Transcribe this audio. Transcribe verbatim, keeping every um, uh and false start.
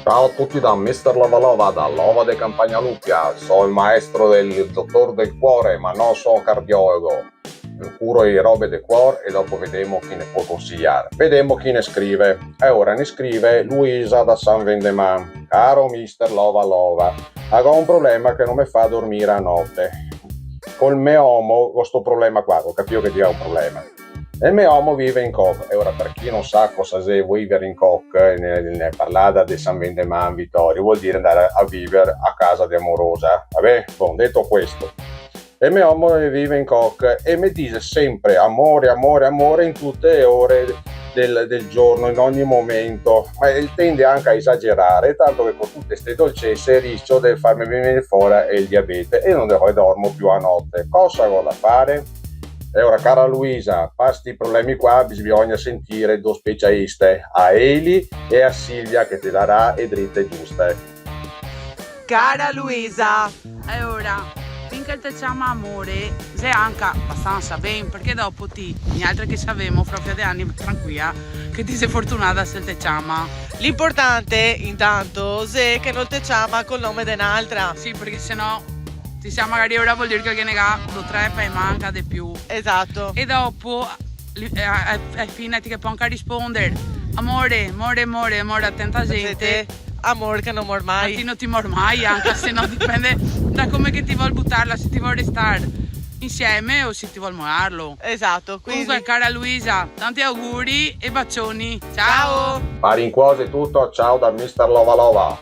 Ciao a tuti da mister Lova Lova, da Lova de Campagna Lupia. So el maestro del dotor del cuor, ma no so cardiologo. Curo e robe de cuor e dopo vedemo chi ne pol consigliar. Vedemo chi ne scrive. E ora ne scrive Luisa da San Vendeman. Caro mister Lova Lova, go un problema che no me fa dormir a note. Col me omo go sto problema qua, go capìo che ti ga un problema. El me omo vive in coc, e ora, par chi no sa cosa xe viver in coc, ne, ne parlada de San Vendeman, Vitorio, vol dir andar a, a viver a casa de amorosa, va ben? Bon, deto questo, el me omo vive in coc e me dixe senpre amore, amore, amore in tute le ore del, del giorno, in ogni momento, ma el tende anca a esagerar, tanto che co tute ste dolcese riscio de farme vegner fora el diabete e no dormo più a note. Cosa go da far? E ora, cara Luisa, par sti problemi qua bisogna sentir do specialiste, a Eli e a Silvia, che te darà e drite giuste. Cara Luisa! E ora, finché el te ciama amore, xe anca bastansa ben, parché dopo ti, nialtre che savemo, fra un fià de ani, tranquila, che ti xe fortunada se el te ciama. L'inportante, intanto, xe che no te ciama col nome de n'altra. Sì, parché se no ti sa, magari ora vol dir che ghe ne ga do tre, poi manca de più. Esato. E dopo, li-, eh, eh, eh, fina ti che pol anca risponder: "Amore, amore, amore, amore, a tanta gente." Amor che no mor mai. Ma ti no ti mor mai, anca se no dipende da come che ti vol butarla, se ti vol restar insieme o se ti vol molarlo. Esato, quindi. Comunque, cara Luisa, tanti auguri e bacioni. Ciao! Ciao! Par incoi xe tuto, ciao da mister Lova Lova.